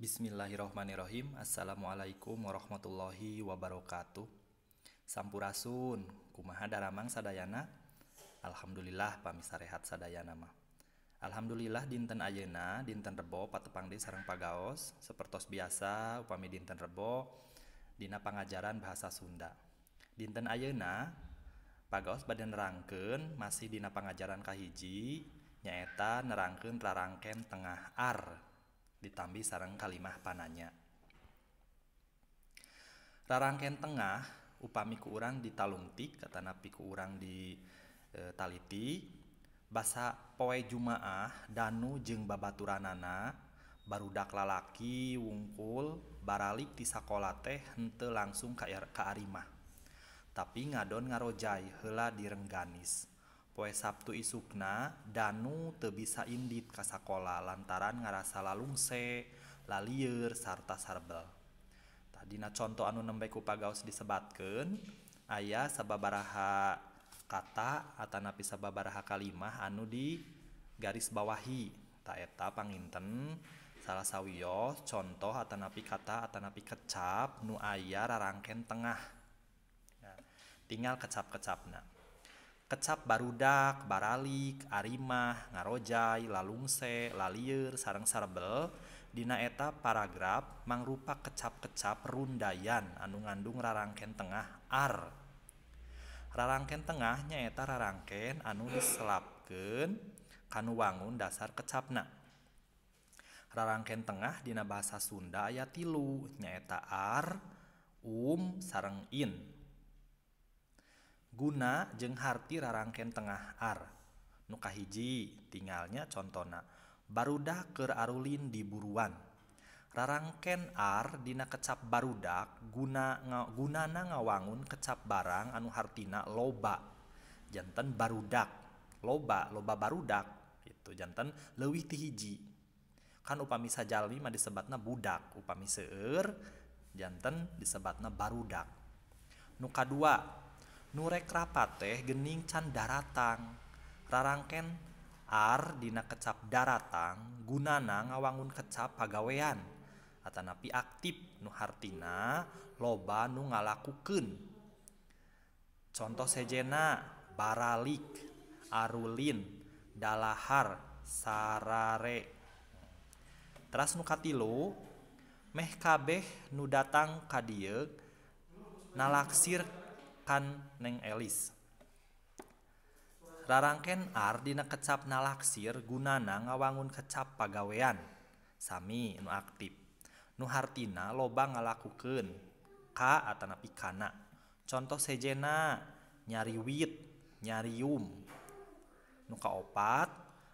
Bismillahirrahmanirrahim. Assalamualaikum warahmatullahi wabarakatuh. Sampurasun, kumaha daramang sadayana? Alhamdulillah pami sarehat sadayana mah. Alhamdulillah dinten ayeuna, dinten Rebo patepang deui sareng pagaos sapertos biasa upami dinten Rebo dina pangajaran bahasa Sunda. Dinten ayeuna pagaos bade nerangkeun masih dina pangajaran kahiji nyaeta nerangkeun rarangken tengah ar ditambi sareng kalimah pananya. Rarangken tengah upami ku urang ditalungtik atanapi ku urang di taliti basa poe Jumaah danu jeung babaturanana barudak lalaki wungkul baralik ti sakola teh henteu langsung ka arimah, tapi ngadon ngarojay heula di Rengganis. Poe Sabtu isukna danu teu bisa indit ka sakola lantaran ngarasa lalungse, lalieur sarta sarbel. Tah dina conto anu nembe ku pagaos disebatkeun aya sababaraha kata atanapi sababaraha kalimah anu di garis bawahi. Tah eta panginten salah sawios contoh atanapi kata atanapi kecap nu aya rarangken tengah. Nah, tinggal kecap-kecapna. Kecap barudak, baralik, arimah, ngarojay, lalungse, lalieur, sareng sarbel dina eta paragraf mangrupa kecap-kecap rundayan anu ngandung rarangken tengah ar. Rarangken tengah nyaeta rarangken anu diselapkeun kanu wangun dasar kecapna. Rarangken tengah dina bahasa Sunda aya tilu nyaeta ar, sareng in. Guna jeung harti rarangken tengah ar. Nu kahiji tinggalnya contona barudak keur arulin di buruan. Rarangken ar dina kecap barudak gunana ngawangun kecap barang anu hartina loba. Janten barudak, loba, loba barudak gitu. Janten leuwih ti hiji. Kan upami sajalmi mah disebatna budak, upami seueur janten disebatna barudak. Nu kadua, nu rek rapat teh gening can daratang. Rarangken ar dina kecap daratang gunana ngawangun kecap pagawean atanapi aktif nu hartina loba nu ngalakukeun. Contoh sejena baralik, arulin, dalahar, sarare. Teras nu katilu, meh kabeh nu datang ka dieu nalaksir kan Neng Elis. Rarangken ar dina kecap nalaksir gunana ngawangun kecap pagawean sami nu aktif nu hartina loba ngalakukeun ka atanapi kana. Contoh sejena nyariwit, nyarium. Nu kaopat,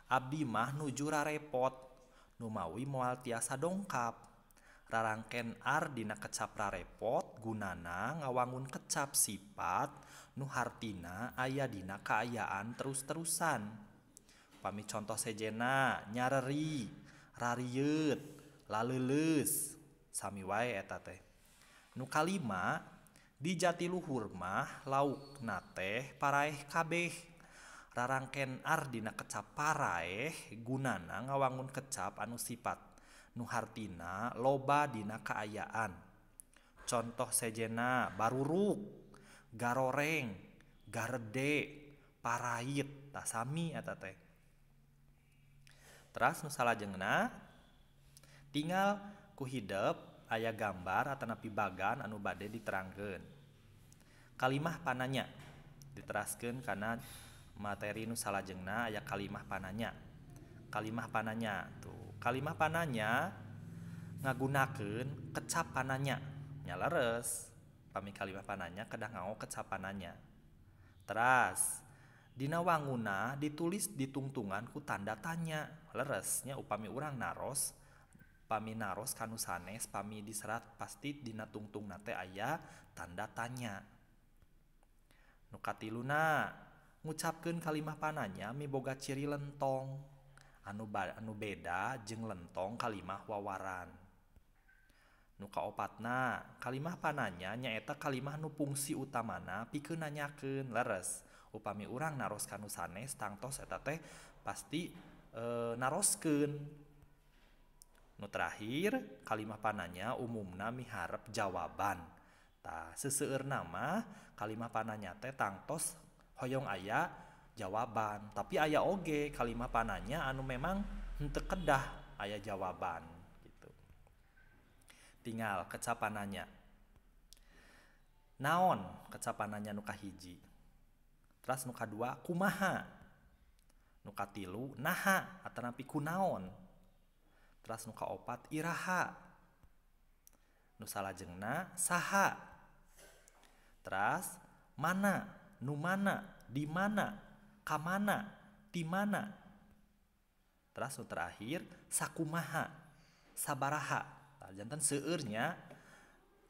abdi mah nuju rarepot numawi moal tiasa dongkap. Rarangken ar dina kecap rarepot gunana ngawangun kecap sifat nu hartina aya dina kaayaan terus-terusan. Pami contoh sejena nyareri, rarieut, laleuleus, sami wae eta teh. Nu kalima, di Jatiluhur mah laukna teh paraeh kabeh. Rarangken ar dina kecap paraeh gunana ngawangun kecap anu sifat nu hartina loba dina kaayaan. Contoh sejena baruruk, garoreng, garede, parait, tah sami eta teh. Teras nu salajengna tinggal ku hidep aya gambar atanapi bagan anu bade diterangkeun. Kalimah pananya diteraskeun kana materi nu salajengna aya kalimah pananya. Kalimah pananya tuh. Kalimah pananya ngagunakeun kecap pananya. Nya leres. Pami kalimah pananya kedah nganggo kecap pananya. Teras dina wanguna ditulis ditungtungan ku tanda tanya. Leresnya upami urang naros, pami naros kanu sanes, pami diserat pasti dina tungtungna teh aya tanda tanya. Nu katiluna ngucapkeun kalimah pananya miboga ciri lentong anu beda jeung lentong kalimah wawaran. Nu kaopatna, kalimah pananya nyaeta kalimah nu fungsi utamana pikeun nanyakeun. Leres, upami urang naros kanu sanes tangtos eta teh pasti naroskeun. Nu terakhir kalimah pananya umumna miharep jawaban. Tah seseueurna mah kalimah pananya teh tangtos hoyong aya jawaban, tapi aya oge kalimah pananya anu memang henteu kedah aya jawaban gitu. Tinggal kecapananya. Naon kecapananya nu kahiji. Terus nu kadua kumaha. Nu katilu naha atanapi kunaon. Terus nu kaopat iraha. Nu salajengna saha. Terus mana, nu mana, di mana, kamana, ti mana. Terus nu terakhir sakumaha, sabaraha. Tah janten seueurnya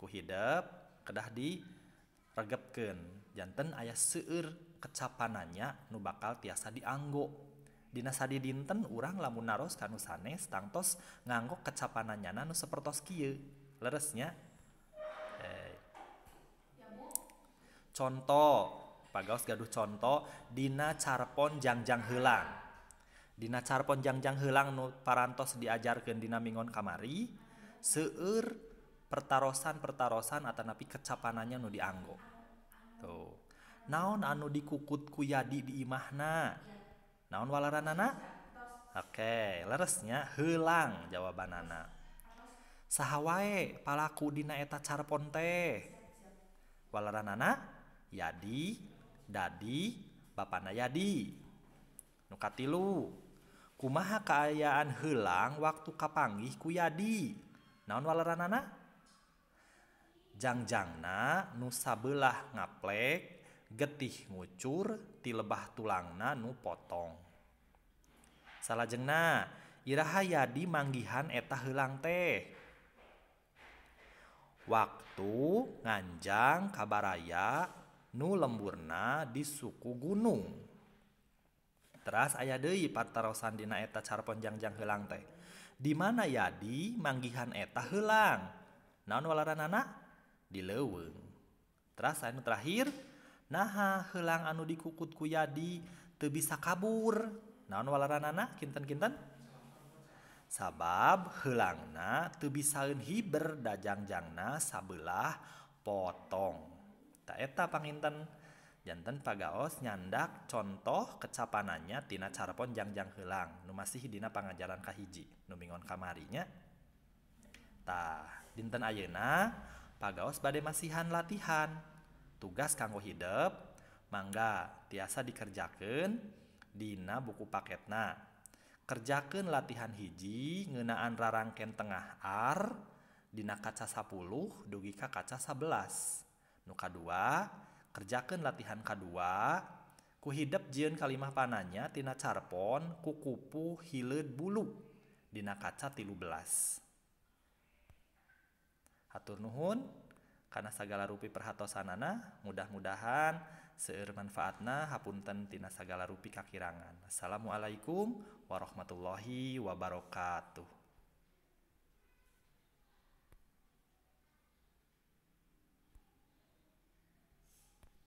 ku hidep kedah diregepkeun. Janten aya seueur kecapananya nu bakal tiasa dianggo. Dina sadidinten urang lamun naros ka nu sanes tangtos nganggo kecapananyana nu sapertos kieu. Leresnya. Contoh, pagaos gaduh contoh dina carpon jangjang heulang. Dina carpon jangjang heulang nu parantos diajarkeun dina mingon kamari, seueur pertarosan-pertarosan atanapi kecapananya nu dianggo. Tuh. Naon anu dikukut ku Yadi di imahna? Naon walaranana? Oke, leresnya heulang jawabanana. Saha wae palaku dina eta carpon teh? Walaranana Yadi, Dadi, bapana Yadi. Nu katilu, kumaha kaayaan heulang waktu kapanggih ku Yadi? Naon walaranana? Jangjangna nu sabelah ngaplek, getih ngucur ti lebah tulangna nu potong. Salajengna, iraha Yadi manggihan eta heulang teh? Waktu nganjang kabaraya nu lemburna di suku gunung. Teras aya deui patarosan dina eta carpon jangjang heulang teh. Di mana Yadi manggihan eta heulang? Naon walaranana? Di leuweung. Teras anu terakhir, naha heulang anu dikukut ku Yadi teu bisa kabur? Naon walaranana? Kinten-kinten? Sabab heulangna teu bisaeun hiber da jangjangna sabelah potong. Ta eta panginten janten pagaos nyandak contoh kecapananya tina carpon jangjang heulang nu masih dina pangajaran kahiji nu mingon kamarinya. Tah dinten ayeuna pagaos bade masihan latihan tugas kanggo hidep mangga tiasa dikerjakeun dina buku paketna. Kerjakeun latihan hiji ngeunaan rarangken tengah ar dina kaca 10 dugi ka kaca 11. Nu kadua, kerjakeun latihan kadua ku hidep jieun kalimah pananya tina carpon ku kupu hileud bulu dina kaca 13. Hatur nuhun kana sagala rupi perhatosanana, mudah-mudahan seueur manfaatna, hapunten tina sagala rupi kakirangan. Assalamualaikum warahmatullahi wabarakatuh.